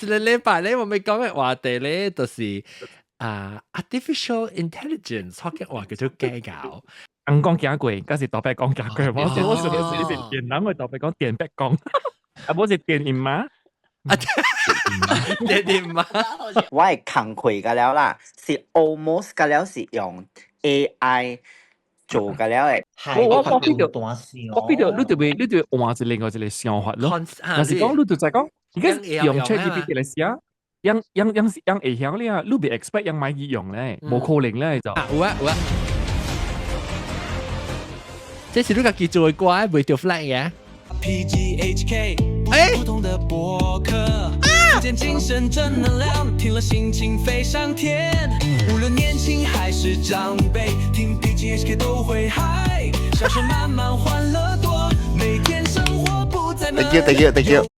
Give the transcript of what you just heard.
這個禮拜咧，我們講嘅話題咧，就是啊，artificial intelligence，福建話叫做機猴。剛講行過，嗰是特別講行過，我說的是電人會特別講電白講，啊，無是電音嗎？啊，電音嗎？我係工課個了啦，是 almost 個了是用 AI 做個了的。我變到我變到，你就會換一另外一個想法咯。若是講你就在講，而家用 ChatGPT 來寫，樣樣樣樣會曉咧，你袂 expect 樣買去用咧，無可能咧就。有啊有啊，這是你家己做的歌，袂著 flag 嘅。 PGHK，不同的播客，啊，精神正能量，聽了心情飛上天。無論年輕還是長輩，聽 PGHK 都會嗨，笑聲滿滿歡樂多，每天生活不再悶。 Thank you, thank you, thank you。